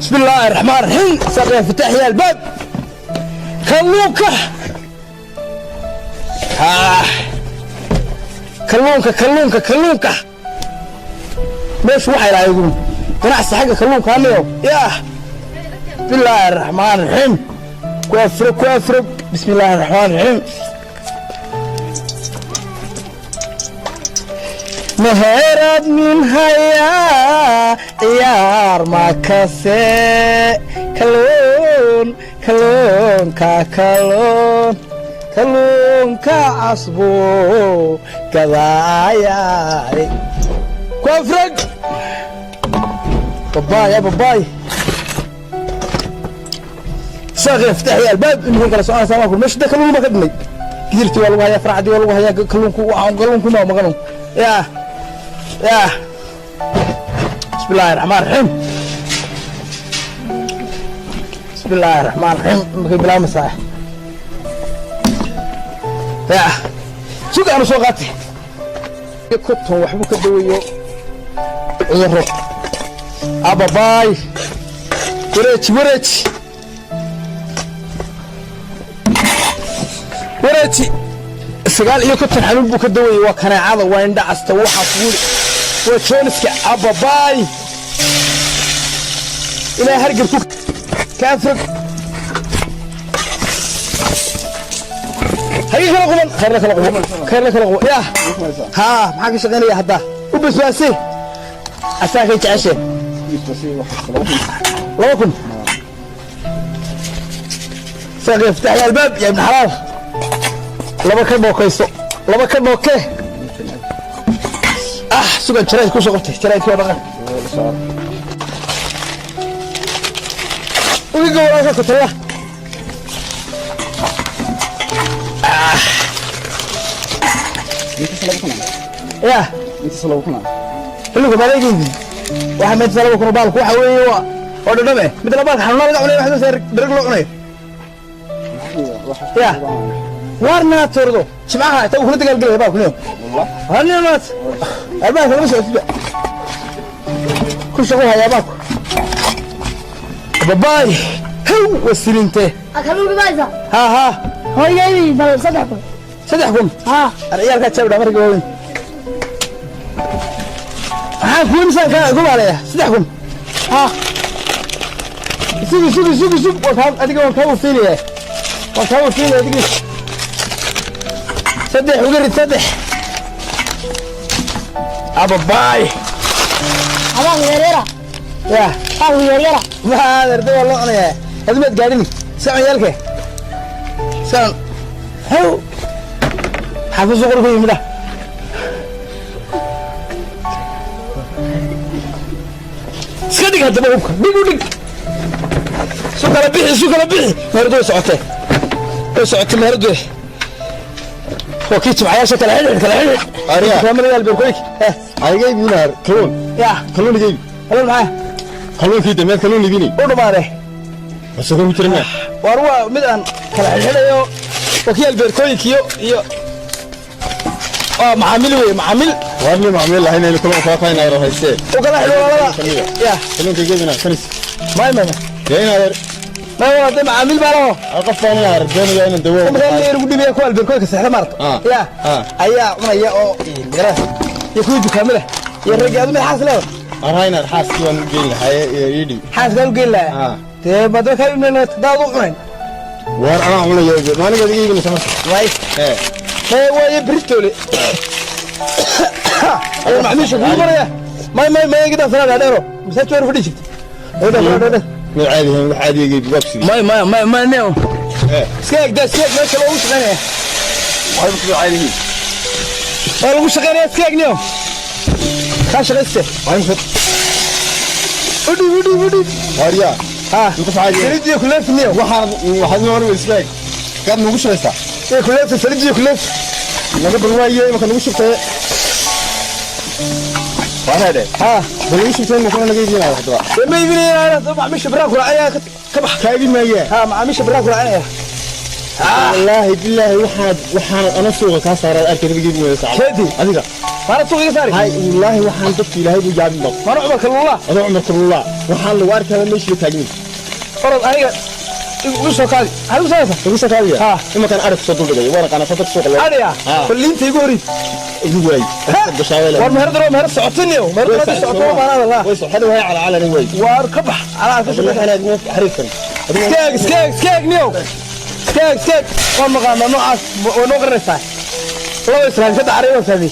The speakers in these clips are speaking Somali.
بسم الله الرحمن الرحيم. سر فتح يا الباب kalluunka. Ah, kalluunka, kalluunka, kalluunka. Meeshu waxay lahayd ganacsi xagga kalluunka aniyo. Yaa, bismillaahi raxmaan raxiim. Ku afrog, ku afrog. Bismillaahi raxmaan raxiim. Meherad min hayaa ciyaar makase. Kalluun, kalluunka, kalluun, kalluunka casbu gadaayay. Ku afrog. Babaay, babaay. Saaqi iftaax ya albaab. Inuu kala soconaysaa waa meesha. Kalluun ba ka dhimay. Gidirtii waa lagu hayaa, farcadii waa lagu hayaa. Kalluunku waxaan kalluunku ma maqan. Yaa, yaa, bismi illaahi raxmaan raxiim. Bismi illaahi raxmaan raxiim. Markay bilaabmaysaa. Yaa, suga aanu soo qaatay konton waxbuu ka daweeyo cudurro. Ababaay, wareeji, wareeji, wareeji. 59 xanuun buu ka dawayay. Waa kaneecada, waa indhacasta, waxaa kugu waa jooniska. Ababaay, ilaa hargebku kaafrog. Hagee kala quban? Khayrna kala quban, khayrna kala quban. Yaa, haa, maxaa ka shaqaynaya hadda? U basbaasay asaakay jeceshe. 2000. Saaqi iftaax ya albaab ya ibn xalaal. Laba ka dhookayso, laba ka dhooke. Ah, sugan jarayd kusoo qabtay. Jaraydkii waa dhaqan. Uga gowraca kutala. Ya, xilliga madeegaydi waxa meesha 2000 baalku waxa weeye waa oo dhadhame. Mid la baalka xanuuna laga cunay, waxa soo dhereg loo cunayo. Ya, warna tordo jimcaha inta uu kula dagaalgelaya baalku niyo haninaad albaabka lama socotidba ku shaqo hayaa baalku. Babaay, haw wasilinte. Kalluunka baysa. Ha ha. Hooyadii bal 3000. 3000. Ha. Ar ciyaalkaa jabdha markii waaweyn. Maxaa kuu misaan kaa gubaalaya? 3000. Ha. Sugi, sugi, sugi, sug. Waa kaa adiga, waan kaa wafiinaya, waan kaa wafiinaya adiga. Saddex uga rid, saddex. Ababaay. Abaan yaryara. Ya. Abaan yaryara. Maaderda waa loo cunayaa. Adi maad gaadhini iska cun yaalke, iska cun. Haw, maxaa ku soo qor ku yimid? Ah, iska dhig haddaba hubka. Dhig, u dhig. Isu kala bixi, isu kala bixi. Meheradu way socotee, way socotay meheradu. Waa kii jimcayaasha. Kala xidhxidh, kala xidhxidh. Arya. Dukaamada albeerkooyinka. Ayga iibinaar kalluun. Ya. Kalluun iga iibi. Kalluun maxaa? Kalluunkii de, meed kalluun iibinay? U dhamaade. Wasaqo ku jira miya? Waar waa mid aan kala xidhxidhayo. Waa kii albeerkooyinka iyo waa macaamil wey, macaamil. Waar nin macmiil lahayn inaynu kalluun kaa qaynayro haystee. U kala xidho walaalada. Ya. Kalluunka iga iibinaa kanis. May, may. Dee in adeer. May, waa dee macaamil baa laho. Qof baan in adeer doonaya inaan dawo. Markaa leer ugu dhibaya kuwa albeerkooyinka seexda maarta. Ah. Ya. Ah. Ayaa cunaya oo garaa iyo kuwii dukaamada iyo raggii. Adu mid xaas leeda? Arhaynar xaaskii waan u geyn lahaa ee ii dhiib. Xaaskaa u geyn lahaa? Ah. Dee badda kaa iibnayna daad u cunayn. Waar anaa cunaya, maaligeed iga iibinaysa marka. Way. Ee. May, waaye britoole ayaa macmiisha kugu maraya. May, may, may, gidaa salaada dheero masaajid war fadhi jirta. Gidaa salaada dheer. Mid caadi ahayn, wax caadi iga iibi, waa ku sidii. May, may, may, may, neo. Ee. Iska egda, iska eg. Meesha loogu shaqaynaya. Waxay ku caadi yihiin. Waa lagu shaqaynaya, iska eg neo. Kaa shaqayste. Waxay U dhiib, u dhiib, u dhiib. Waaryaa. Ha. Qof caadi ah. Saliid iyo kuleef neo. Waxaan waxaad noo hor iska eg kaad nugu shubaysaa. Iyo kuleef, saliid iyo kuleef. Naga bal waaye imaka nugu shubtay waana dhe. Ha. Bal nugu shubtay imaka naga iibinaya haddaba. Dee ma iibinaya macaamiisha, baraan kula ayaa ka bax. Kaa iibin maayee. Ha, macaamiisha baraan kula ayaa. Wallaahi bilaahi, waxaan ana suuqa kaa saaraad arkay nabigeedu wada sacad. Keedi. Adiga. Maana suuqa iga saari. Hay, wallaahi waxaan dadka Ilaahay buu yaabin baq. Maana Cumar Kalluula. Adoo Cumar Kalluula waxaan lagu arkaa meeshii la taagnin. Orod aniga igu soo kaadi. Maxaad igu saaraysaa? Igu soo kaadiya. Ha. Imankaan arag soo duldhigay waana qaanaa dadka suuqa loo. Adhiya. Ha. Balliinta igu hori. Igu waay. Gashaawele. War meherad waa meherad socotiniyo. Meherad waa socoto maana Allah. Way soo xadhi way cala cala way. Waar ka bax. Alaa ka shaqeey. Waxaan aad xariifkan. Iskaag iskaag iskaag niyow. Iskaag iskaag. Waa maqaana noocaas waa noo garanaysaa. Laba Israa'iil saddex arey waa fahmay.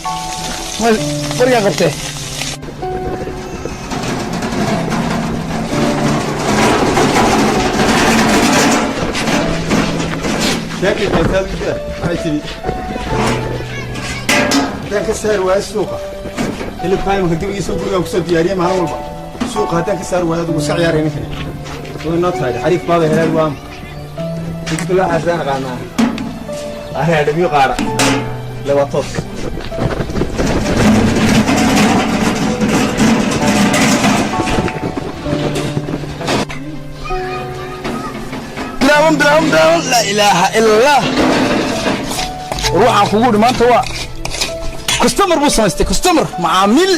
Wargaa qabtee. Maxay tiri? Haddaan ka saari waayo suuqa hilibkaa imanka gebigiisa gurigaan kusoo diyaariyay maalin walba suuqa, haddaan ka saari waayo adigu iska ciyaaray ninkani way noo tahay xariif baaba helaal waam waxaasaan aqaanaa areadhamiyo qaara le waa toos. Bilaawan bilaawan bilaawan, laa ilaaha ila allah. War waxaan kugu idhi maanta waa customer buu samaystay, customer, macaamiil,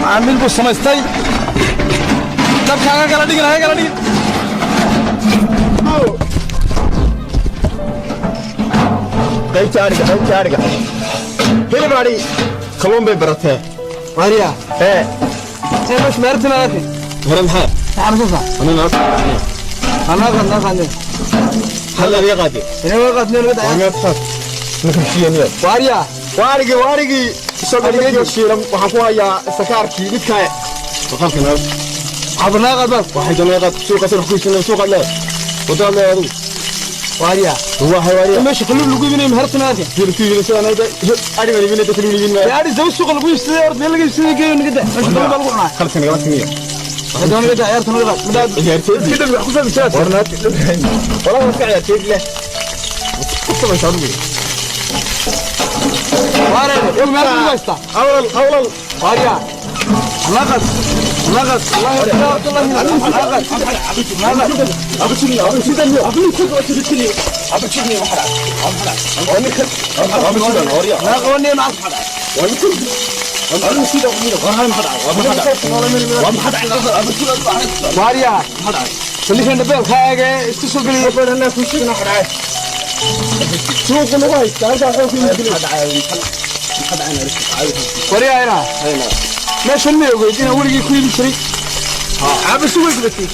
macaamiil buu samaystay. Dabka haga kala dhigin, haga kala dhigin. Qaybta ariga, qaybta ariga. Hilib ari kalluun bay baratee. Maria. Ee. Ee mesh meertina arkay. Hore maxaa? Maxaa soo Ana naas. Anaa qad naa qadne. Hal laga qaadi. Inaa qadne naga daa. Waa qaad. Nakashiyanaya. Waariya. Waarigi waarigi isagoo midkii shiilan waxaan ku hayaa sakaarkii midkaa. Maqalka naas. Cabnaa qad bas. Waxay doonaa qaad suuqa soo ku iibsanaa suuqa leed. Wadada leed adigu. Waariya. Waa hawaariya. Meesha kalluun lagu iibinayo mehertina arkay. Hilibkii iibsanaa ariga iibinayda kalluun iibin maayo. Yaari zaw suuqa lagu iibsaday orod meel laga iibsaday geeyo naga daa. Meesha kalluun baa lagu cunaa. Khalka nagala timiya. Waxay doonaa naga daa ciyaarta naga daa. Midaa Ciyaartoyda. iska dhabi wax ku soo bisaa. Warnaad. Walaal iska ciyaartoyda leh. Ku samaysaa adigu. Waariya, yow meel lagu haystaa. Awlal awlal. Waariya. Naqas. Naqas. Allah Allah naqas. Naqas. Naqas macas. Waariya. Ninkan dhabeelka eege isku soo geliya. Suuqa lagu haystaa halkaa xoog ku iibinaya. Wariya ina. Meeshan ma ogeyd inaan weligii ku iibin jiray. Caaba si way gubatay.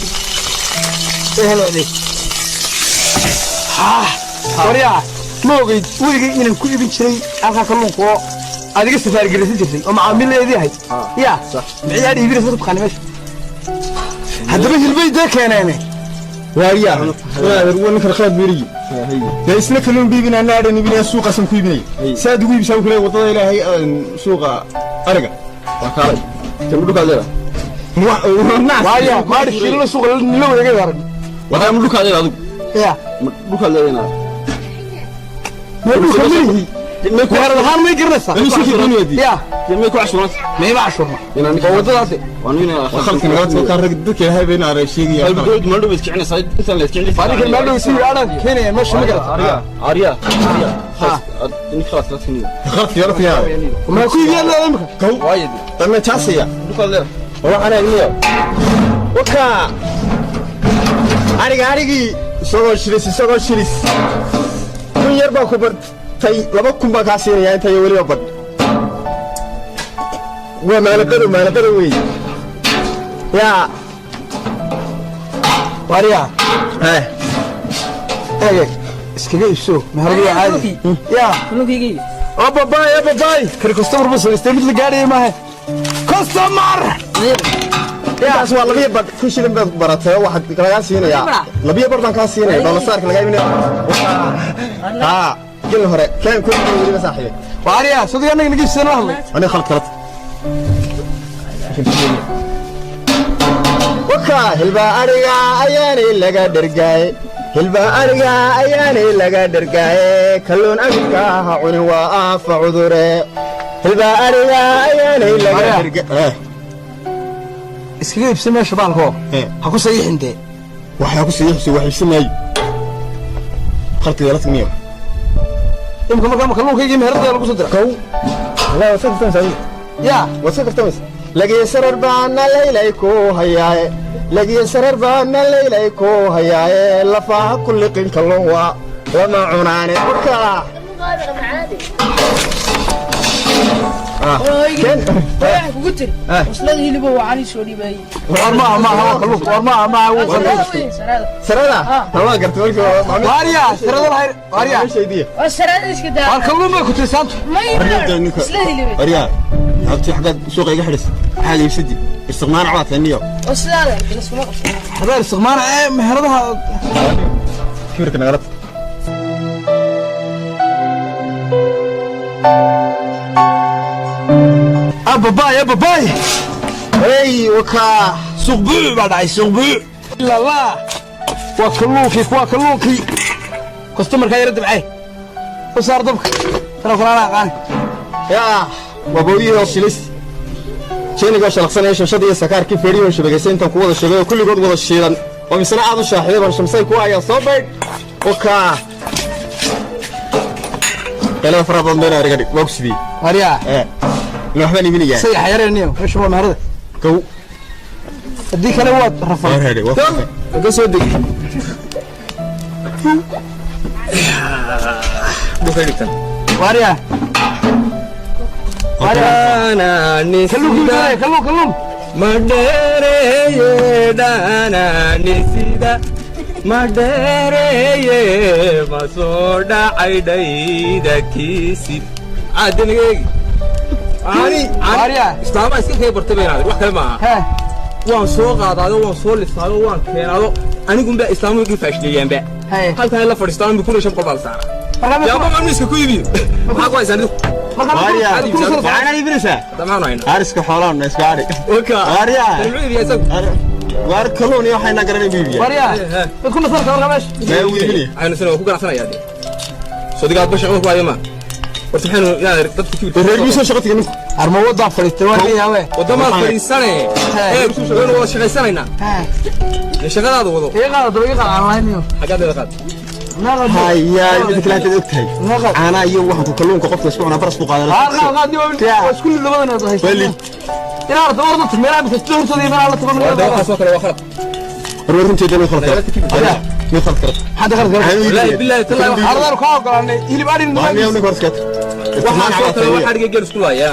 Way halocday. Wariya ma ogeyd weligii inaan ku iibin jiray halkaa kalluunka oo aad iga safaargaraysan jirtay oo macaamiiladeedii ahayd. Ya. Micii aad iibinaysa taqaana meesha. Haddaba hilbay dee keeneene. Waariya. Waa ninkan khalad miirigi. Dee isna kalluun biibinaa naadhan iibinaya suuqaasan ku iibinaya. Saad ugu iibsaa kule wadada Ilaahay suuqa ariga. Waa kaalay. Tan dhulkaad leedahay. Waariya maadhi shiilana suuqa nila wareegay arag. Wadaa ma dhulkaad leedahay adigu? Ya. Ma dhulkaad leedahay? Ma dhulka mirihi. Meherad ahaan may garanaysaa. Ya. May ku cashuuranta. Mayba cashuurna. Waa waddadaasi. Khalka nagala tago kaa rag dadka Ilaahay bayna arag sheegaya. Ninkan meel dhow si aadhan keenaya meesha ma garata. Khalka yara fiyaa. Ma ku iibiyaan leedahay imika? Kow. Dame jaasaya. Waxaan eegnayo. Waka. Ariga arigii isagoo shilis isagoo shilis. 1000 yar baa ku bartay, 2000 baa kaa siinaya inta iyo weliba badh. Waa maalqado maalqado wey. Yaa. Waariya. Eh. Eeg eeg. Iskaga iibso meheradu waa caadi. Ya. Kalluunkayga. Oo babaay oo babaay. Kari customer buu samaystay mid la gaadhaya maaha. Customer. Intaas waa labiyo badh, 1000 shilin baad baratay oo waxaad lagaa siinayaa. Labiyo badh baan kaa siinaya doolar lagaa iibinaya. Haa, gel hore. Keen ku weliba saaxiibay. Waariya, sidii anaga naga iibsadana hadlay. Aniga khalad kalad. Waka hilba ariga ayaanay laga dhergaaye. Hilba ariga ayaanay laga dhergaaye. Kalluun abidka ha cunin waa aafa cudure. Hilba ariga ayaanay laga Maria. dhergaaye. Iskaga iibso meesha baalko. Eh. Ha ku saxiixin dee. Waxaa ku saxiixisay wax iibsan maayo. Khalqiga la tagniyo. Imka markaa kalluunkaygii meherada lagu soo dira. Kow. Wallahi waa soo kartamaysa. Yaa. Waa soo kartamaysa. Lagiyo sarar baana laylay ku hayaaye. Lagiyo sarar baana laylay ku hayaaye. Lafaha ku liqin kalluun waa lama cunaane. Warka. Waxaan kugu tiri waslada hilibo waa cani soo dhiibayay. War maaha, maaha, waa kalluunka. War maaha, maaha, wuu Sarada. Sarada? Waa gartay markii hore. Waaryaa, sarada lahayn. Waaryaa. Meeshaydiya. Waa sarada iska daa. Waar kalluun bay ku tiri saantu. May waslada hilibo. Waryaa. Abti xaggaad suuqa iga xidhis. Maxaad iibsadi? Istiqmaana waa taniyo. Waslada kala suma qabsan. Habeer istiqmaana ee meheradaha. Kibirka nagala. Ababaay, ababaay. Hey, wakaa. Suuq buuc baa dhacay, suuq buuc. Ilaa waa kalluunkii, waa kalluunkii. Customerka yara dabcay. U saar dabka. Tana kulaana aqaan. Yaa, waa booyihii oo shilis. Jeeniga oo shalaqsanaya shamshada iyo sakaarkii feedhihii oo shabagaysay intaan ku wada sheegay oo kulligood wada shiilan. Oo misena aad u shaaxiday baan shamsay ku hayaa soo baydh. Wakaa. Qeylada faraha badan bayna eriga dhig. Waa ku sidii. Waaryaa. Ina waxbaan iibinayaa. Sayax yareenniyo, meesha waa meherada. Kow. Haddii kale waad rafan. Waar hadhay, waa furtay. Ka soo deg. Dhulka dhigtan. Waaryaa. Kalluun, kalluun, kalluun. Ma dheereeye dhaananisida, ma dheereeye, ma soo dhacay dhayda kiisi caadinageegi. Waaryaa. Islaamaha iska kay bartay baynaadeen, wax kale maaha. Hee. Waan soo qaadaado, waan soo listaado, waan keenaado, anigunbaa islaamuhu ii faashleeyaanba. Hee. Halkan la fadhiistaan 1500 baa la saaraa. Yaaba maanu iska ku iibiyo, maxaa ku haysaan idinku? Waaryaa. Maxaad iibinaysaa? Damaanu hayna. Ariska xoolahan iska adhi. Waka. Waaryaa. Muxuu iibiyaa isagu? Waar kalluun iyo waxayna garanay buu iibiyaa. Waaryaa. Mid ku nasarka warka meesha. Mee wuu iibinaya? Waxaynu sina waa ku ganacsanayaa dee. Sodigaad basha ku haya ma. Horta maxaynu yaa dadku kibirka. Reer buu soo shaqo tegay ninku. Arma waddaa fadhiistay, waa ka yaabee. Waddamaad fadhiisane. Ee waynu wada shaqaysanaynaa. Dee shaqadaada wado. Iga qaado, daba iga qaado, aan lahayn iyo. Xaggaad leeda qaad. Hayaa, mid kale aad ogtahay. Caanaha iyo waxaan ku kalluunka qofka isku cunaa baras buu qaadaa. Qaad, qaad, qaad, waa isku lid labadan aad haysataa. Waa lid. Ilaa horta warda tag meelaha masaajidda hortooda iyo meelaha la tago. Waa waxaas oo kale waa khalad. War runteeda way khalad kala. Way khalad kala. Hadda khalad kala. Wallaahi billaahi tallaahi waxaa Ardaanu kaa ogolaanay hilib adhin. Waa miyaa ninka horta iska waxaas oo kale waxaa dhigay geel isku laaya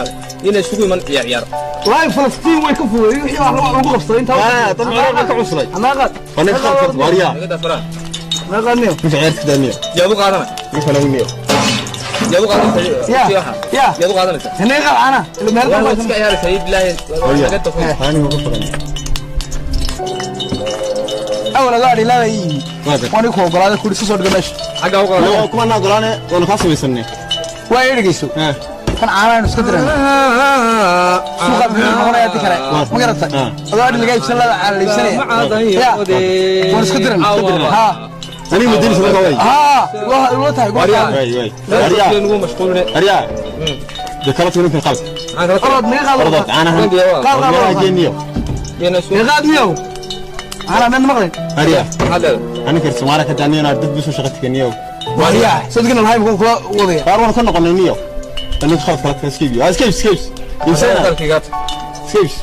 inay isugu iman ciyaar ciyaar. Wallaahi Falastiin way ka fuday wixii wax lagu qabsaday intaa. Dad ciraaq ka cuslay. Anaa qaad. Waa ninka khalad kala. Waaryaa. Naga daa faraha. Anaa qaad niyo. Ninka ciyaarta daamiya. Yaad u qaadanay. Ninka lagu miyo. Yaad u qaadanaysaa. Ya. Ya. Yaad u qaadanaysaa. Inay qaad caana. Ila meherada Waa iska ciyaaraysaa billaahi. Naga daa faraha. Anigu ku furan. Awal adaa adhi laada ii. Waan ku ogolaaday kuri soo dhigo meesha. Xagga u qaadanay. Waa kuma naa golaane waanu ka samaysanay. Waa dhegeyso. Kan caanaha aynu iska dirayno. Suuqa muxuu noqonayaa haddii kale. Ma garatay? Adoo adhi laga iibsan laada caana la iibsanaya. Ya. Waan iska dirayno. Ha. Anigu ma dilis marka way. Ha. Waa waa tahay. Waaryaa. Way way. Waaryaa. Nugu mashquuline. Waaryaa. De kala tuurin kan qalb. Maxaan kala Orod naga qaado. Orod caanaha. Qaad, qaad, Meelaha qaad. geeniyo. Geena soo. Naga qaad miyow. Caana meel maqlay. Waaryaa. Maxaad leedahay? Aniga Soomaaliya ka daaniyo dad buu soo shaqo tegay. Waaryaa. Sadkana lahayn ku kula wadaya. Waar waan ka noqonay niyo. Aniga khalad kala iska iibiyo. Iska iibs, iska iibs. Iibsana. Dalkaygaad. Iska iibs.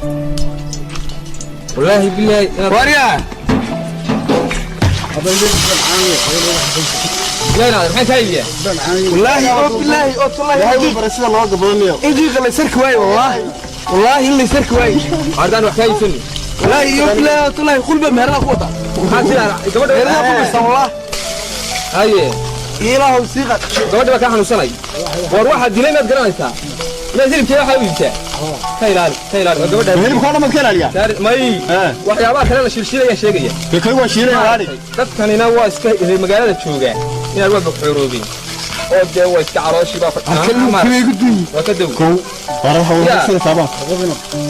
Wallaahi billaahi inaad Waaryaa. Ilaahay maxay kaa iibiyaa? Wallaahi oo billaahi oo tallaahi. Ilaahay wuu baray sida loo gabadaniyo. Intii la sarki waayo wallaahi. Wallaahi in la sarki waayo. Ardaan wax kaa iibsani. Wallaahi iyo billaahi oo tallaahi qulba meherada ku wata. Maxaa sidaa gabadha Meherada ku wata wallaahi. Haye. Ilaahu sii qad. Gabadha baa kaa xanuunsanay. War waxaad dilay maad garanaysaa. Inaad hilibkeeda waxaa u iibsaa. Ka ilaali, ka ilaali. Waa gabadha. Hilibka oo dhan maad ka ilaaliyaa? May. Waxyaabaha kale la shiilshiilaya sheegaya. Dee kay waa shiilaya walaali. Dadkanina waa iska magaalada joogaa. Inaad waa bogxoroobeen. Oo dee waa iska calooshii baa Kalluunkii igu duyi. Waa ka dow. Kow. Waar waxa uu sida saabaan.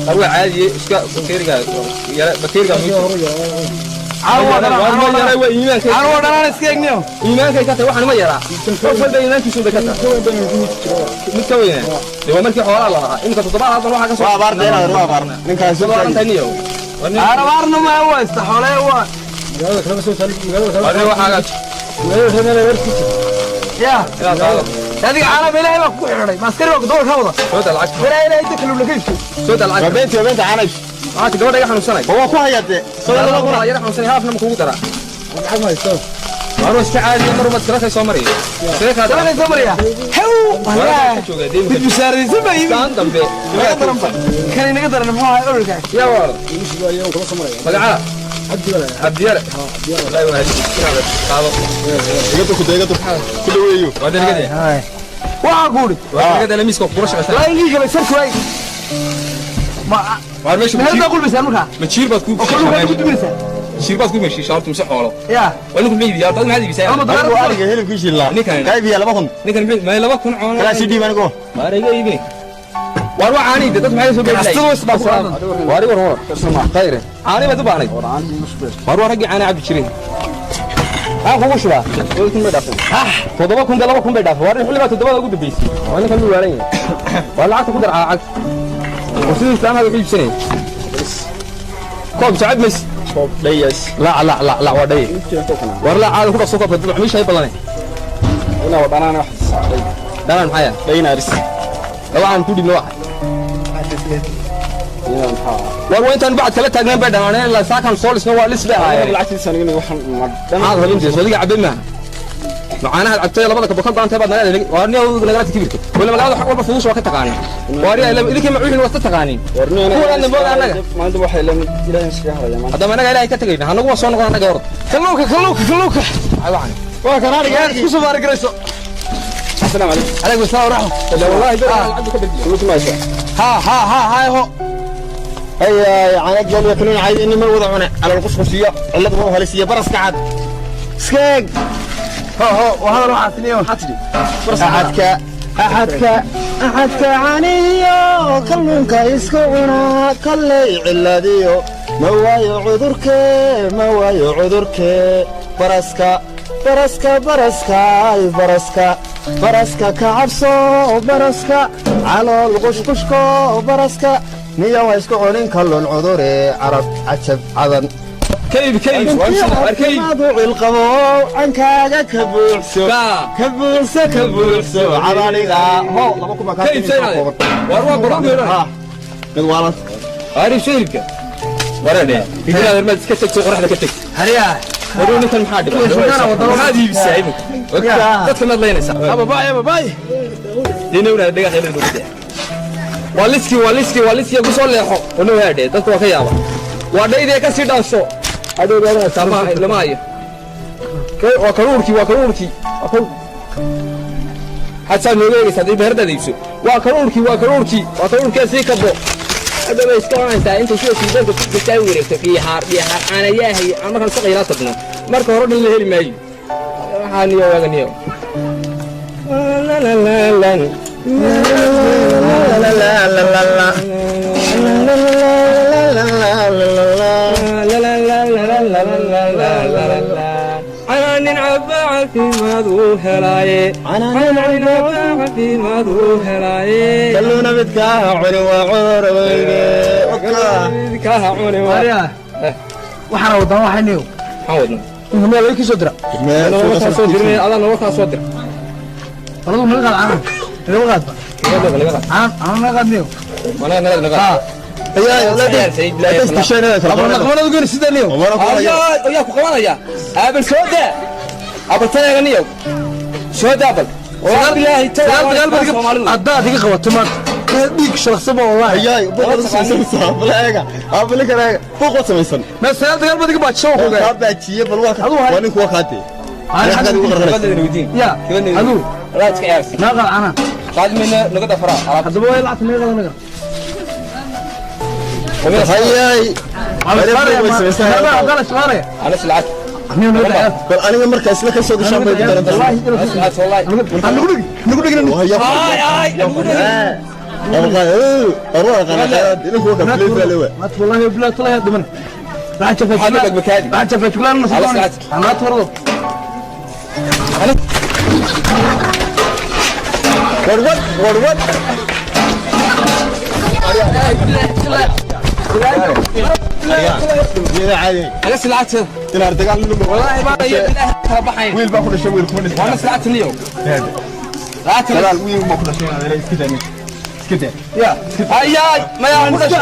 War waa caadiye iska bakteeriga yara bakteeriga muujin. Caawa Waa dhanaan. iimaanka. Caawa dhanaan iska eegniyo. Iimaankay ka tahay waxaan ma yaraa. Qof walba iimaankiisu bay ka tahay. Mid ka weyna. Dee waa markii xoolaha la lahaa. Iminka toddobaad haddan waxaa ka soo Waa abaar deenaad waa abaar. Ninkaas soo Toddobaad niyow. Aarabaarna ma waa istaxoolee waa. Warne waxaa Ya adiga caana ilaahay baa ku xidhay maaskari baa ku dowr ka wada soo daa lacagta ilaahay ilaahay inta kalluun laga iibso soo daa lacagta beenta beenta caana lacagta gabadha iga xanuunsanay waa ku hayaatee soo laba kun yara xanuunsanay haafna ma kugu daraa lacag ma haysto waanu iska caadiya mar umaad kala soo maraya sidee kaa kala soo maraya haw wallahi mid bishaaraysan baa yimid saan dambe naga daran ba kan inaga daran muxuu ahay ololka yaa waa magaca cabdiyare wallahi waa halis inaad qaado iga durku iga durku ku dhaweeyo waa dalagadee waxaa ku uri waa dalagadee miiska kula shaqaysan laa ingii galay sarku ay ma waar meesha meherdaa qulbaysaa markaa ma jiir baad ku oo kalluunkaa ku duminaysaa jiir baad ku meeshiishaa horta mise xoolo ya waa ninku muxuu iibiyaa horta maxaad iibisaa ama anigu ariga hilibkiisii laa Ninkan. qaybiya 2,000 ninkan muxuu ma 2,000 coono kala sii dhiib anigu waar iga iibini waar waa caani dad maxay soo beelay waar war war khayre caani baad u baahnay waar waa raggii caani cabbi jireen aan kugu shubaa 7,000 bay dhaafeen 7,000 de 2,000 bay dhaafeen waar xilli baa toddobada ugu dambeysay waa ninkan muu waaran yahay waa lacagta ku dar lacag oo sidii islaamaha wuxuu iibsanayay koob sacad mays koob dhayas la la la la waa dhaye war la caada ku dhaqso koobka dad macmiisha ay badanay ina waa dhanaan wax dhanaan maxaa yahay dhaynaris waxaan ku dhibno waxa war waa intaan bacad kala taagnaan bay dhanaaneen ilaa saakan soo lisno waa lis bay ahaayeen lacagtiisa aniga waxaan maxaad habintiisa adiga cabay maaha macaanaha cabtay labada kabo ka go'antay baad nagala waa nin nagala kibirka wala magaalada wax walba fuduus waa ka taqaaniin waar yaa idinkii macuuhin waa taqaaniin kuwan aadna mooda annaga maanta waxay la mid ilaahay iskaga hadlaya maanta haddaba annaga ilaahay ka tagayna hanagu waa soo noqon annaga orod kalluunka kalluunka kalluunka waxaan waa kan ariga isku soo baari garayso assalaamu calaykum calaykum asalaam waraxmat wallahi dad lacag ka bedeliyo kullu maasha ha ha ha ha ho هيا عنا قال ياكلون عايزين ما وضعونا على القصقصية علة ما هلسية برس كعد سكاك ho ho وهذا روح عسلية xatri أحدك أحدك أحدك عنيو كلونك يسكعنا كلي علاديو ما وايو عذرك ما وايو عذرك برسك برسك برسك أي برسك برسك كعبسو برسك على القشقشكو برسك نيا ويسكعونين كلون عذري عرب عجب عدن kayb kayb war kayb القبو عنكاga ka buuxso Ka. ka buuxso ka buuxso cadaniga ho 2,000 baa kaa kayb saynaade war waa qoran mid waalan arif shilka waradhe inaad hermaad iska tagto qoraxda ka tagto hariya waruu ninkan maxaa dhibay maxaad iibisaa iminka dadka maad laynaysaa aba baay aba baay dinowna dhaga qeybin ugu waa liski waa liski waa liski ku soo leexo ono haadhe dadku waa ka yaaba waa dhaydee ka sii dhaanso adhow lama lama hayo waa karuurkii waa karuurkii waa karuur xataa nooga eegaysaa haddii beherdaada iibso waa karuurkii waa karuurkii waa karuurkii sii kabo hadda bay iska oranaysaa intay sida suudaanka ku gastaa u wareegto dhiixaar dhiixaar caanayaahay aan markaan saqaynaa tagno marka hore dhan la heli maayo waxaa niyo waaga niyo Canaanin cabba caafimaad uu helaaye canaanin cabba caafimaad uu helaaye kalluuna midkaa cuni waa cudur weyne kaha cuni waa hariya waxaan wadan waxayniyo maxaan wadnaa inta meel laga soo dira Nooga kaa soo dirnay adaa nooga kaa soo dira baladu naga qaad caan naga qaad Naga qaad. caan caan naga qaad niyo Wanaga naga naga qaad. qabanadu gooni sida niyo Ayaa ayaa ku qabanaya aabal soo daa aabal taneega niyow soo daa bal والله بالله sagaal dagaal baad iga haddaad iga qabato maanta dhiig shalaqsaba wallahi ma sagaal dagaal baad iga baajiso waan kugaa ya aduu naga qaad canaan qaad mayna naga dafaraa alaab haddaba waa lacagta naga qaad naga anas lacag bal aniga markaa isla ka soo gashaan bay ku daran anas lacag wallahi ay ay lagu dhigay warwad warwad Iyada caadi. Naga sii lacagteeda. Inaad dagaal lagu Wallaahi baan iyo bilaahi kala baxayn. Wiil baa ku dhashay, wiil kuma dhashay. Waa nas lacagta niyow. Lacagta. Dagaal wiil baa ku dhashay, inaad iska daa. Iska daa. Ya. Ayaay, maya ku dhashay.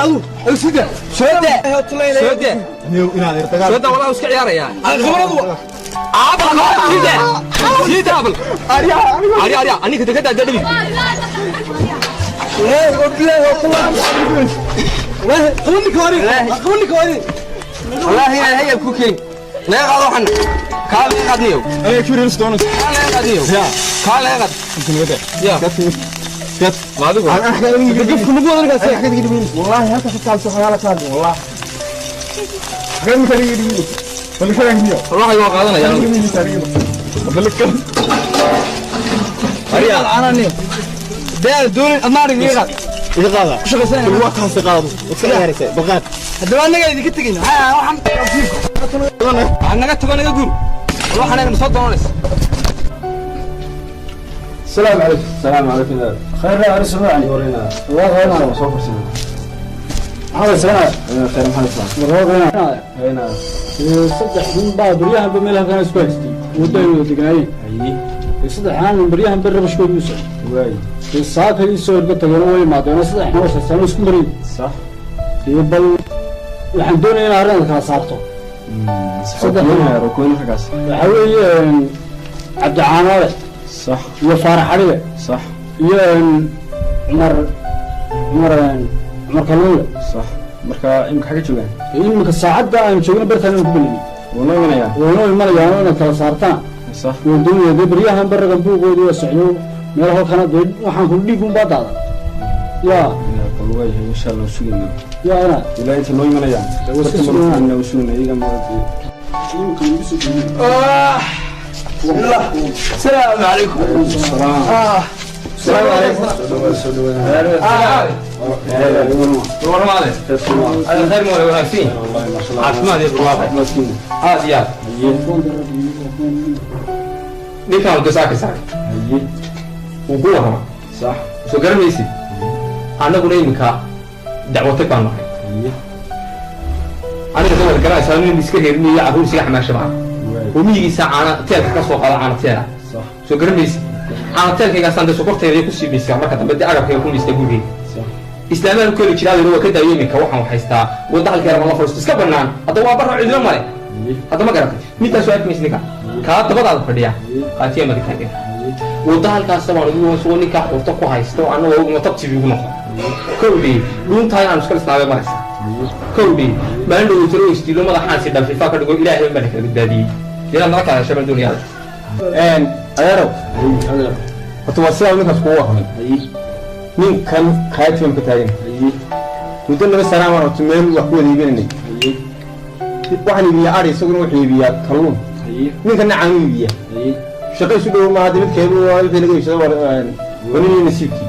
Sida. Soo daa. Soo daa. Niyow inaad dagaal. Soo daa, wallaahi iska ciyaaraya. Khibradu. Aabal, sii daa. Sii daa bal. Arya, Arya, arya, aniga ka daa dhabi. Wallaahi ilaahay ku keen. Naga qaado waxan. Kaa laga qaad niyow. Ay curious doonus. Kaa laga qaad niyow. Ya. Kaa laga qaad. Ya. Gad. Ma adigu. Gafku nagu wadan kaas. Wallahi halka ka kaalso xalaal ka wallahi. Xagan ka dhigi dhigi. Bal ka dhigi. Wallaahi waa qaadanaya. Bal ka. Arya. Daal doon adna iga qaad. Iga qaada. Ku shaqaysanaya. Waa kaas qaado. Iska ciyaaraysa. Baqaad. Haddaba annaga idinka tegayno. Ha, waxaan Waxaan naga tago, naga guur. Waxaan naga soo doonaysa. السلام عليكم. السلام عليكم. خير لا عرس معي. ورينا. الله غير. soo fursan. هذا سنة. Khayr maxaa مرة Hayna. Saddex nin baa baryahan ba meelaha kana isku haystay, muddo ay wada degnaayeen. Saddexaan nin baryahan ba rabashkoodu u socday. Saaka ii soo erga tageen, way imaadeen, saddex nin oo saasaan isku marin. Dee bal waxaan doonaya in arrinta kala saarto. Saddex nin. Rukun xagaas. Waxaa weeye Cabdicaanoole iyo Faarax Xadhige iyo Cumar Cumar Cumar Kalluunle. Sax. Marka imka xaga joogaan? Iminka saacadda aan joogno bartaan inaan ku belinay. Wuu imanayaa. Waynoo imanayaan inaad kala saartaan. Waan doonaya dee baryahan baragan buugoodii waa socdo meel halkana, dee waxaan ku dhiig unbaa daadan ya. Bal waa yahay, insha Allah sugayna. Ya inaad Ilaa inta noo imanayaan. Waa iska sugnaa. Waa sugnaa iyaga ma. Iminka lagu soo jeediyo. السلام عليكم. السلام عليكم. Warmaade. Ada khayr ma wanaagsan. Caafimaad iyo barwaaqo. Aad iyo aad. Ninkaan wada saaka saaka. Wuu ku warrama. Soo garanaysid. Annaguna iminka dacwatag baan nahay. Aniga dawar garanaysaa nin iska reermiyo carruur isaga xamaasha maaha. Oo miyigiisa caana teelka ka soo qaada caana teela. Soo garanaysid. Caana teelkaygaasaan dee sokortayda ku sii miiskaa marka dambe dee agabkayga ku miistaa gurigeyga. Islaamaan ku heli jiraa waa ka daayo, iminka waxaan haystaa wadda halkeera ma la fadhiisto iska bannaan. Hadda waa barro, cidlo male. Hadda ma garatay midtaas waa arkimaysa ninka kaa dabadaada fadhiya qaatiya maka taagan wadda halkaas baan ugu soo ninkaa xurto ku haysto, annagoo ogma tabtibi ugu noqon kowdii dhuuntaa inaan iska lisnaabay maraysa kowdii maalin dhow tiro isdiilo madaxaan si dhalfifaa ka dhigo. Ilaahay baan kala badbaadiyey inaad nala kala heshay baan doonayaa. Adeerow, horta waa sidaa ninkaas kugu warramay. Ninkan kaatiban ka taagan muddo 2 sana baan horta meel wax ku wada iibinaynay. Waxaan iibiyaa ari, isaguna wuxuu iibiyaa kalluun, ninkana caanu iibiyaa. Shaqo isu dhow maaha, mid keebu wixii laga iibsado waa nin nasiibkii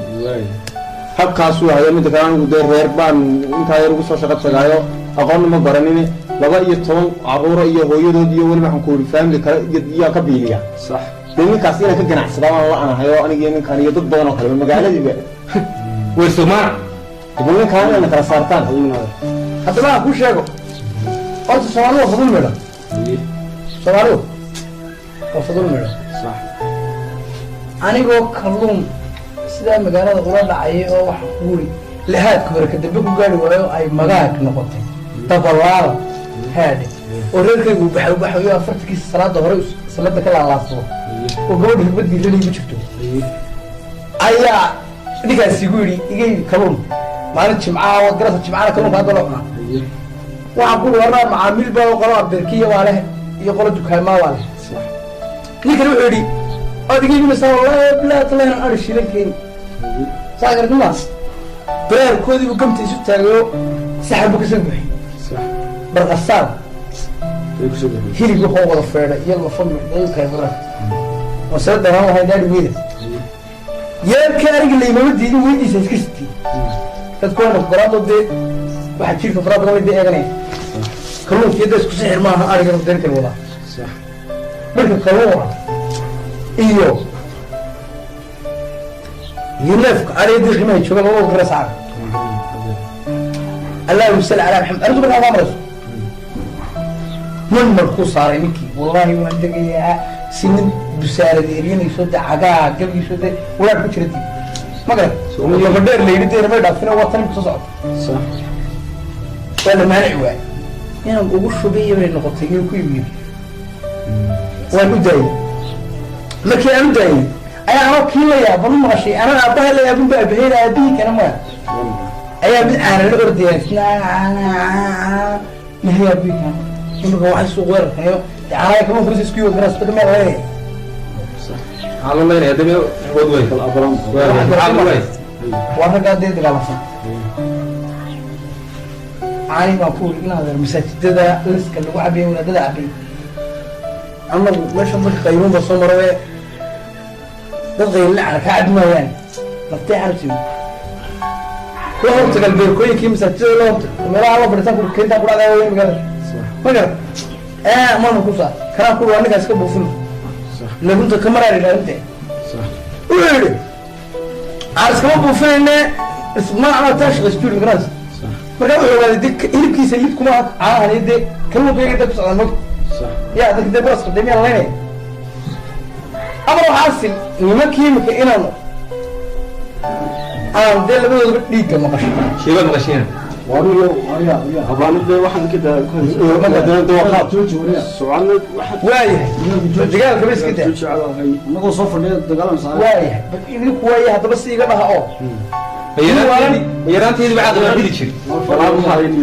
habkaasuu haya. Midda kale, anigu dee reer baan intaa yar ugu soo shaqo tagaayo, aqoonna ma baranin, 12 carruura iyo hooyadood iyo weliba waxaan ku yidhi family kale yaa ka biiliya. Dee ninkaas inaan ka ganacsadaa waan la anahayo, aniga iyo ninkan iyo dad badan oo kaleba magaaladiiba. Weersomaana. Bal ninkaan inayna kala saartaan. Haddaba aan kuu sheego, horta Soomaalidu waa fadul midho. Soomaalidu waa fadul midho. Anigoo kalluun sidaa magaalada ula dhacayay oo waxa kuuri lahaadka hore ka dambe ku gaari waayo ay magaag noqotay dabalaala haadhe oo reerkaygu baxay baxayo 40-kiisa salaada hore salada ka laalaadsado oo gabadha hirbadii laliigu jirto ayaa ninkaas igu yidhi igay kalluun maalin jimcaha. Waad garasa, jimcana kalluunka hadda loo cunaa. Waxaan ku warraa macaamiil baa oo qolo abeerkiya waa leh iyo qolo dukaamaa waa leh. Ninkan wuxuu yidhi waad iga iibinaysaa? Wallahi bilaa talayna ari shiilan keeni saa garnimaas baraarkoodii buu gamta isu taagayo, saxan buu kasoo buuxiyey barqasaar hilib wuxuu wada feedhay iyo lafa midhay kaybara masala daraan lahayn daadhi weyda yeelka ariga laymama diidin, weydiisa iska sitay. Dadku waa nafgaraado, dee waxaa jiirka faraha badan bay dee eeganaya kalluunka iyo dee isku sixir maaha arigana deen kala wadaa. Marka kalluuna iyo neefka ariga dee qiimaha jooga laba gara saar. Allahuma salli calaa Maxamed. Arrintu markaa waa marayso nin markuu saaray ninkii, wallaahi waan degayaa si nin busaaradeerinayso de cagaa gabigiiso de walaad ku jira dib ma garan laba dheer la yidhi dee may dhaafina, waa tan imka soo socota, waa la maanici waay inaan ugu shubiya bay noqotay inuu ku iibiyo. Waan u daayey. Markii aan u daayey ayaa anoo kii la yaaban u maqashay, anaa aabbaha la yaabun ba aabaheyna aabihii kana maya ayaa mid caana la ordaya isna caana caana mahay aabihii kana imika waxay suuq weerarkayo dee caanaha kalluunka isku yood karaa isbada meel laga Maxaa loo leynaya dabe wad wey way. Waa raggaa dee dagaalamsan. Caani baan ku wuri inaad masaajidada liska lagu cabiyo, wadaadada cabiyo. Annagu meesha dadka qayluun baa soo maro ee dad qaylin cana kaa cabi maayaan laftee carabtiyo la hortagal beerkooyinkii masaajidada la hortag meelaha la fadhiisaan ku keentaa ku dhacdaa weyn magaalada ma garan ee mana ku saa kanaan ku waa ninkaas iska buufin la runta kamaraa yidhaha runte. Wuxuu yidhi aan iskama buufinayne ismacna taa shaqaystuuri magaranaysa. Markaa wuxuu ogaaday de hilibkiisa lid kuma caanahan iyo dee kalluunka dad ku socdaan mogta ya dadka dee boos qabtay miyaan laynaya amar waxaasil nimankii imika inaanu aan dee labadoodaba dhiigga maqasho. Sheeba maqashiina. Waayahay, dagaalka ba iska daa. Anagoo soo fadhiya dagaalamsa. Waayahay, bal idinku waayahay haddaba si iga dhaha oo Yaraanteedii baa caaqil baan dili jir,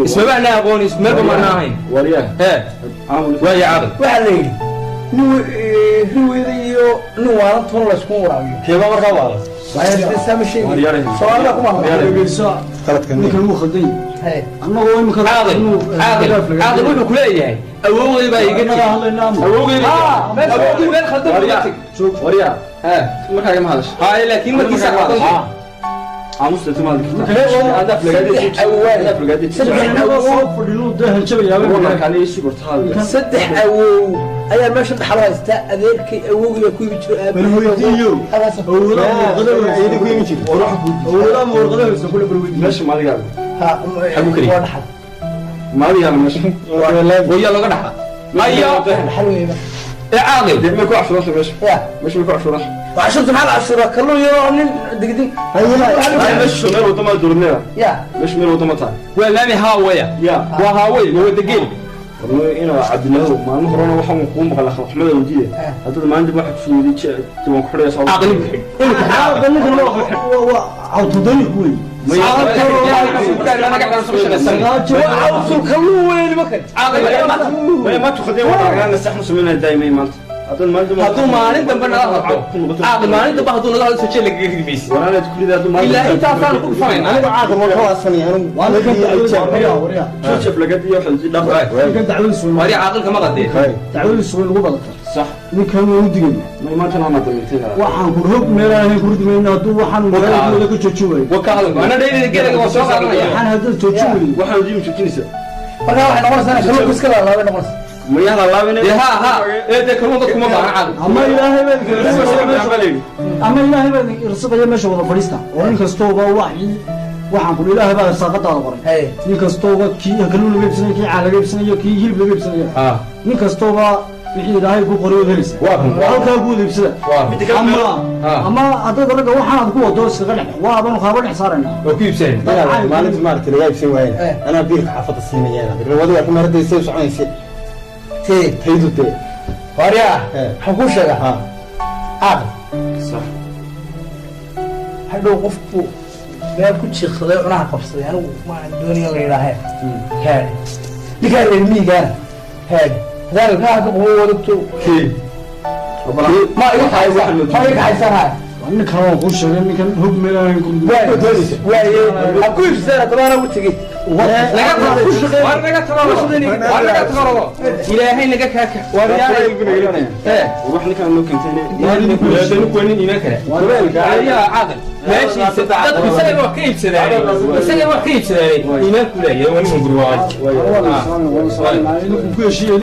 ismaba ana aqoon, ismaba maana ahayn hee waaya caaqil. Waxaa la yidhi nin riweyda iyo nin waalan toona layskuma waraabiyo. Keeba markaa waala. Saama sheegi Soomaalida kuma hadla. Ninkan wuu khaldan yahay annagoo imika Caaqil, caaqil, caaqil, wuxuu ku leeyahay awowgay baa iga tegi, awowgay awowgay meel khaldan buu iga tegi. Waryaa. Hee. Markaaga ma hadasho. Haye, laakiin markiisa khaldan. Annagoo soo fadhinu dee hanjabayaaba. Saddex awow ayaa meesha dhaxal haysta. Adeerkay awowgii baa ku ibi jiro. Balweydiiyo. Awoodaa ma warqada haysan kule balweydiiyo. Meesha maadigaa. Waa dhaxal. Maadigaa meesha. Wayaa looga dhaxla ayo. Dhaxal wey. Ee caaqil. Dee may ku cashuuranta meesha? Ya. Meesha may ku cashuuranta? Cashuurta maxaa la cashuuraa? Kalluun yaroo nin degdeg. Meesha meel wadama dowladnimada. Ya. Meesha meel wadama tahay. Waa laami haawaya. Ya. Waa haaway, waa wadageel. Warno inaa Cabdillahow, maalmo horena waxaan kuu maqlay akhlaaq-xumada weydiiye. Haddad maalinta waxaad ku soo weydiin waan ku xidhaya soo. Caaqil imika. Ninkan waa cawtudani wey. Cawsul kalluun wey nimankan. Maya maanta khadeen waxaan nasax mu sameynaa daa'imay maanta. Haddad maalinta Hadduu maalin dambe nala hadlo caaqil, maalin dambe hadduu nala hadlo soo jeel lagaga ridi maysid. Walaalaad kulida hadduu maalin Ilaa intaasaan ku dhufanayna. Anigu caaqil waan ka waasanay anigu. Jajab laga diyo waxaa dhaq. Ninkan dacwadiisu way Wari caaqilka ma qadee. dacwadiisu way nagu badata. Sax. Ninkan waa u digayna. May maanta waa damintay. Waxaan ku hog meelaha ku ridi mayna hadduu waxaan magaaladooda ka joojin waayo. Waka hadalku ana dhaydada gelaga waa soo qaadanaya. Waxaan hadduu joojin waayo. Waxaan diin joojinaysa. Markaa waxay noqonaysaa inay kalluunka iska laalaabay noqonaysaa. Mayaha la laabinay. Dee ha ha ee dee kalluun dadku ma baahna caaqil. Ama ilaahay baa ama ilaahay baa irsaqaya meesha wada fadhiista oo nin kastooba waxii waxaan ku ilaahay baa irsaaqadaada qoray. Nin kastooba kii kalluun laga iibsanayo, kii caan laga iibsanayo, kii hilib laga iibsanayo, nin kastooba wixii ilaahay ku qoray ood helaysa halkaa ku wada iibsada. Ama haddaad ragga waxaanaad ku wado iskaga dhex waa baanu kaaba dhex saaraynaa. Waa ku iibsanayna. Maalinta maaragtay laga iibsan waayeen anaa biilka xaafadda siinaya wadiga ku meherada say soconaysa Tee. Taydu dee. Waaryaa, waxaan kuu sheegaa caaqil. Sax. Hadhow qofku meel ku jiiqsaday cunaha qabsaday anigu maan doonaya la yidhaahee haadhi ninkaa reer miyigaana haadhi hadaan ilkaha ka qubo wadagto ma iga kaxaysa, ma iga kaxaysan haya. Ninkan waan kuu sheegay, ninkan hog meelaha ku Waaye ha ku iibsadeen haddaba anaa ugu tegey. Naga tago, war naga tago, war naga tago, ilaahay naga kaaka war yaay ee. Wax ninkan loo keentay. Waa nin iimaan kale ayaa caaqil meeshiisa dadku isaga wax ka iibsadaan, isaga wax ka iibsadaan iimaan ku leeyahay waa nin guri waay. Ku heshiiyey.